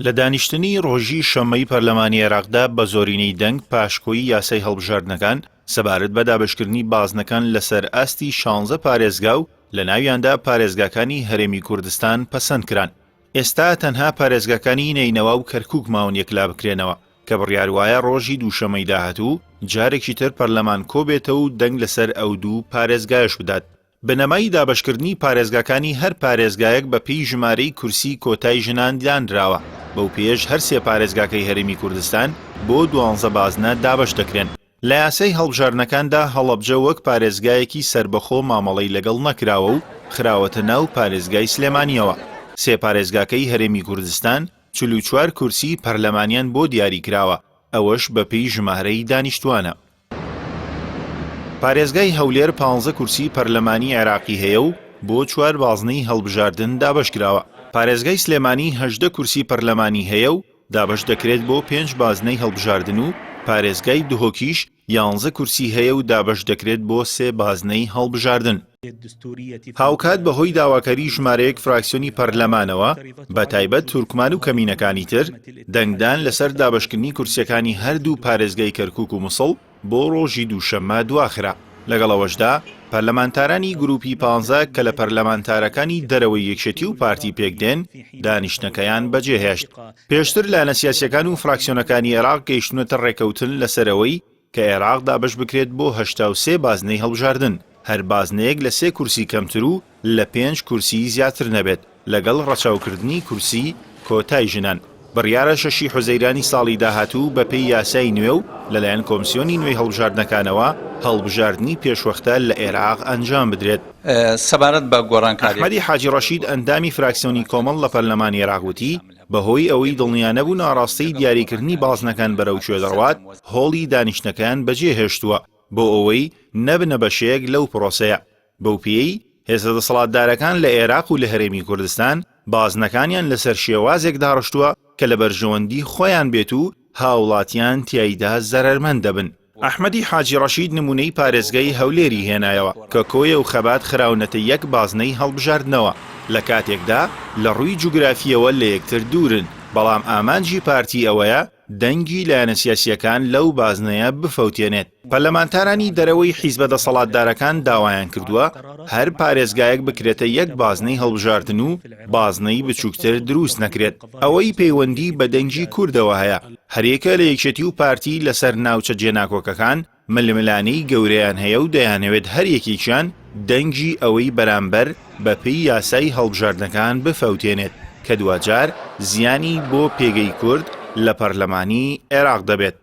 لە دانیشتنی ڕۆژی شەممەی پەرلەمانی عێراقدا بە زۆرینەی دەنگ پاشکۆی یاسای هەڵبژاردنەکان سەبارەت بە دابەشکردنی بازنەکان لەسەر ئاستی شانزە پارێزگا و لەناویاندا پارێزگاکانی هەرێمی کوردستان پەسەند کران. ئێستا تەنها پارێزگاکانی نەینەوا و کەرکوک ماون یەکلابکرێنەوە کە بڕیار وایە ڕۆژی دووشەممەی داهاتوو جارێکی تر پەرلەمان کۆبێتەوە و دەنگ لەسەر ئەو دوو پارێزگایەش بدات. بنەمای دابەشکردنی پارێزگاکانی هەر پارێزگایەک بە پێی ژمارەی کورسی کۆتای ژنان دانراوە، بەو پێیەش هەر سێ پارێزگاکەی هەرێمی کوردستان بۆ دوانزە بازنە دابەش دەکرێن. لە یاسای هەڵبژاردنەکاندا هەڵەبجە وەک پارێزگایەکی سەربەخۆ مامەڵەی لەگەڵ نەکراوە و خراوەتە ناو پارێزگای سلێمانییەوە. سێ پارێزگاکەی هەرێمی کوردستان 44 کورسی پەرلەمانیان بۆ دیاریکراوە، ئەوەش بەپێی ژمارەی دانیشتووانە. پارێزگای هەولێر پانزە کورسی پەرلەمانی عێراقی هەیە و بۆ چوار بازنەی هەڵبژاردن دابەشکراوە. پارێزگای سلێمانی 18 کورسی پەرلەمانی هەیە و دابەش دەکرێت بۆ پێنج بازنەی هەڵبژاردن و پارێزگای دهۆکیش یانزە کورسی هەیە و دابەش دەکرێت بۆ سێ بازنەی هەڵبژاردن. هاوکات بەهۆی داواکاری ژمارەیەک فراکسیۆنی پەرلەمانەوە، بەتایبەت تورکمان و کەمینەکانی تر، دەنگدان لەسەر دابەشکردنی کورسییەکانی هەردوو پارێزگای کەرکوک و موسڵ بۆ ڕۆژی دووشەممە دواخرا. لەگەڵ ئەوەشدا، پەرلەمانتارانی گروپی پانزە کە لە پەرلەمانتارەکانی دەرەوەی یەکێتی و پارتی پێکدێن، دانیشتنەکەیان بەجێهێشت. پێشتر لایەنە سیاسییەکان و فراکسیۆنەکانی عێراق گەیشتوونەتە ڕێککەوتن لەسەر ئەوەی کە عێراق دابەش بکرێت بۆ 83 بازنەی هەڵبژاردن، هەر بازنەیەک لە سێ کورسی کەمتر و لە پێنج کورسی زیاتر نەبێت، لەگەڵ ڕەچاوکردنی کورسی کۆتای ژنان. بڕیارە شەشی حوزەیرانی ساڵی داهاتوو بەپێی یاسای نوێ و لەلایەن کۆمسیۆنی نوێی هەڵبژاردنەکانەوە هەڵبژاردنی پێشوەختە لە عێراق ئەنجام بدرێت. سەبارەت بە گۆڕانکارییەکان. ئەحمەدی حاجی ڕەشید ئەندامی فراکسیۆنی کۆمەڵ لە پەرلەمانی عێراق وتی، بەهۆی ئەوەی دڵنیانەبوون ئاڕاستەی دیاریکردنی بازنەکان بەرەو کوێ دەڕوات، هۆڵی دانیشتنەکەیان بەجێهێشتووە بۆ ئەوەی نەبنە بەشێک لەو پرۆسەیە. بەو پێیەی هێزە دەسەڵاتدارەکان لە ئێراق و لە هەرێمی کوردستان بازنەکانیان لەسەر شێوازێک داڕشتووە کە لە بەرژەوەندی خۆیان بێت و هاوڵاتیان تیایدا زەرەرمەند دەبن. ئەحمەدی حاجی ڕەشید نموونەی پارێزگای هەولێری هێنایەوە کە کۆیە و خەبات خراونەتە یەک بازنەی هەڵبژاردنەوە، لە کاتێکدا لە ڕووی جوگرافییەوە لە یەکتر دوورن، بەڵام ئامانجی پارتی ئەوەیە دەنگی لایەنە سیاسییەکان لەو بازنەیە بفەوتێنێت. پەرلەمانتارانی دەرەوەی حیزبە دەسەڵاتدارەکان داوایان کردووە هەر پارێزگایەک بکرێتە یەک بازنەی هەڵبژاردن و بازنەی بچووکتر دروست نەکرێت. ئەوەی پەیوەندی بە دەنگی کوردەوە هەیە، هەریەکە لە یەکێتی و پارتی لەسەر ناوچە جێناکۆکەکان ململانێی گەورەیان هەیە و دەیانەوێت هەر یەکێکیان دەنگی ئەوەی بەرامبەر بە پێی یاسای هەڵبژاردنەکان بفەوتێنێت کە دواجار زیانی بۆ پێگەی کورد لە پەرلەمانی عێراق دەبێت.